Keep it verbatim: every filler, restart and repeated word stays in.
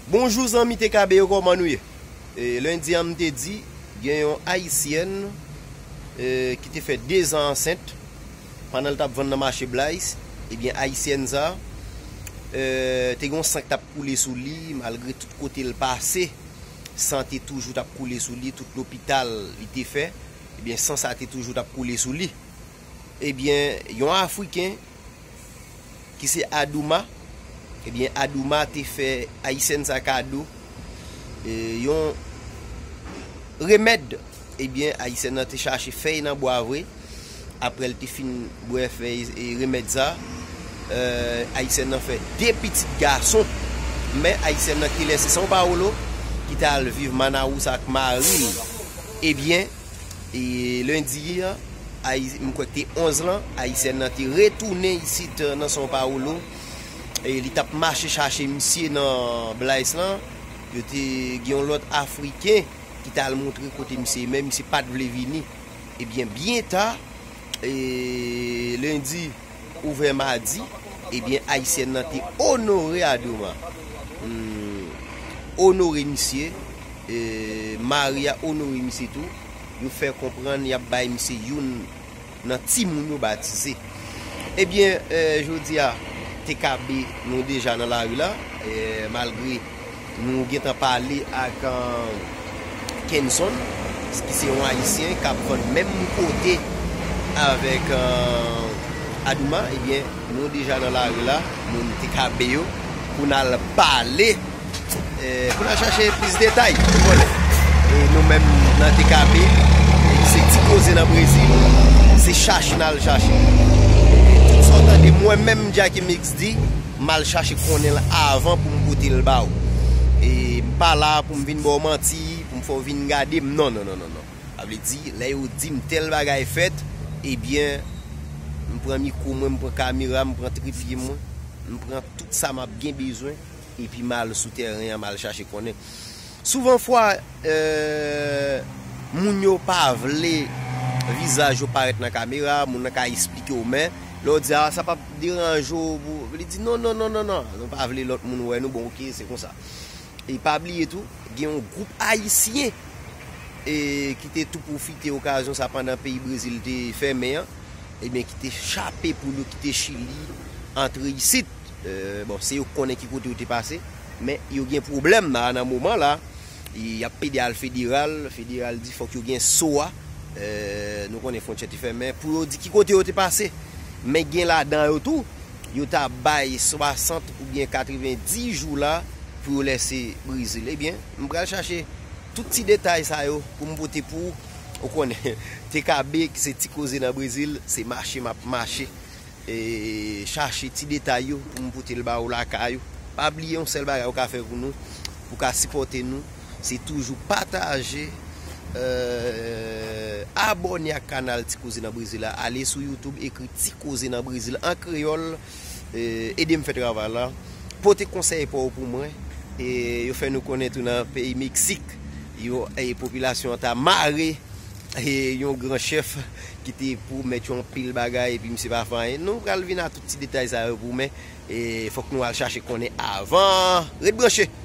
Bonjou zanmi T K B yo, kòman nou ye? E, lendi a m te di, gen yon ayisyèn, e, ki te fè dezan ansent pandan l t ap vann nan mache Blaise. Ebyen, ayisyèn sa, e, te gen yon san k t ap koule sou li, malgre tout kote l pase, san te toujou t ap koule sou li, tout lopital li te fè, ebyen, san sa te toujou t ap koule sou li. Ebyen, yon Afriken ki se Adouma, ebyen, Adouma te fè ayisyèn sa kado, e, yon remèd. Ebyen, ayisyèn nan te chache fèy nan bwa vre. Apre l te fin bwè fèy, e, remèd sa, e, ayisyèn nan fè de pitit gason. Men ayisyèn nan ki te lèse São Paulo, ki t al viv Manaus ak mari l. Ebyen, e, lendi a, Ayi-, m kwè k te onz lan, ayisyèn nan te retounen isit, e, nan São Paulo. E li t ap mache chache misye nan Blaise lan. Yo te gen yon lòt Afriken ki t al montre kote misye ye, men misye pa t vle vini. Ebyen, byen ta, e, lendi, ouvè madi, ebyen, ayisyèn nan te onore Adouma. Hmm, onore misye, e, mari a onore misye tou. Yo fè konprann y ap bay misye youn nan timoun yo batize. Ebyen, e, jodi a, T K B, nou deja nan lari la, e, malgre nou gentan pale ak, e, Kenson, ki se yon ayisyen k ap vann menm kote avèk, e, Adouma, ebyen, nou deja nan lari la, moun T K B yo, pou n al pale, e, pou n al chache plis detay, ou konnen. E nou menm nan T K B, e, se ti koze nan Brezil, se chache n al chache. E tout sa w tande, mwen menm, Jacky Mix di, m al chache konnen l avan pou m pote l ba w. E m pa la pou m vin ba w manti, pou m fè w vin gade m. Non, non, non, non, non. Sa vle di, lè yo di m tèl bagay fèt, ebyen, m pran mikwo mwen, m pran kamera, m pran tripye mwen, m pran tout sa m ap gen bezwen, epi m al sou tèren an, m al chache konnen. Souvan fwa, e, moun yo pa vle vizaj yo parèt nan kamera, moun nan ka esplike w, men lè w di, "A, sa p ap deranje w pou," li di, "Non, non, non, non, non, nou pa vle lòt moun wè nou, bon, oke, se konsa." E pa bliye tou, gen yon gwoup ayisyen, e, ki te tou pwofite okazyon sa pandan peyi Brezil te fèmen an, ebyen, ki te chape poul yo kite Chili, antre isit. E, bon, se yo k konnen ki kote yo te pase, men yo gen pwoblèm la, nan moman la, e, y ap pede al federal, federal di fòk yo gen so a, e, nou konnen fwontyè te fèmen, pou yo di ki kote yo te pase. Men gen ladan yo tou, yo ta bay swasant oubyen katrevenndis jou la pou yo lèse Brezil. Ebyen, m pral chache tout ti detay sa yo pou m pote pou ou. Ou konnen, T K B, ki se ti koze nan Brezil, se mache m ap mache. E chache ti detay yo pou m pote l ba ou lakay ou. Pa bliye yon sèl bagay ou ka fè pou nou, pou ka sipòte nou, se toujou pataje, e, abòne ak kanal Ti Koze nan Brezil la. Ale sou YouTube, ekri Ti Koze nan Brezil an kreyòl, e, ede m fè travay la. Pote konsèy pa w pou mwen. E yo fè nou konnen tou nan peyi Meksik, yo, e, popilasyon an ta mare, e, yon gran chèf ki te pwomèt yo anpil bagay, epi misye pa fè anyen. Nou pral vin a tout ti detay sa yo pou mwen. E fòk nou al chache konnen avan. Ret branche!